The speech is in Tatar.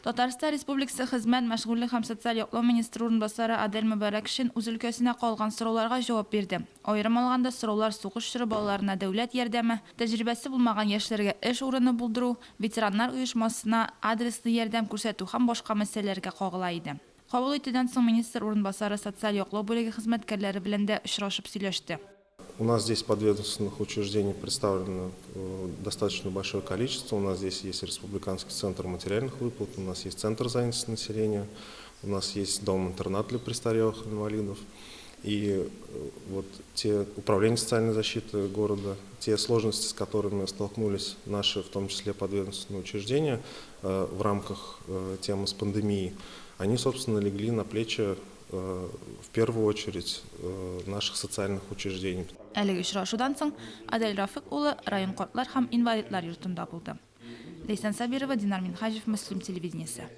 Татарстан Республикасы Хезмәт, мәшгульлек һәм социаль яклау министры урынбасары Адель Мөбарәкшин үз өлкәсенә калган сорауларга җавап бирде. Аерым алганда, сораулар сугыш чоры балаларына дәүләт ярдәме, тәҗрибәсе булмаган яшьләргә эш урыны булдыру, ветераннар оешмасына адреслы ярдәм күрсәтү һәм башка мәсьәләләргә кагыла иде. Кабул итүдән соң министр урынбасары социаль яклау бүлеге хезмәткәрләре белән дә очрашып сөйләште. У нас здесь подведомственных учреждений представлено достаточно большое количество. У нас здесь есть Республиканский центр материальных выплат, у нас есть Центр занятости населения, у нас есть дом-интернат для престарелых инвалидов. И вот те управления социальной защиты города, те сложности, с которыми столкнулись наши, в том числе подведомственные учреждения в рамках темы с пандемией, они, собственно, легли на плечи в первую очередь наших социальных учреждений. Әлеге очрашудан соң Адель Рафыйк улы район картлар һәм инвалидлар йортында булды. Ләйсән Сабирова, Динар Минһаҗев, Мөслим телевидениесе.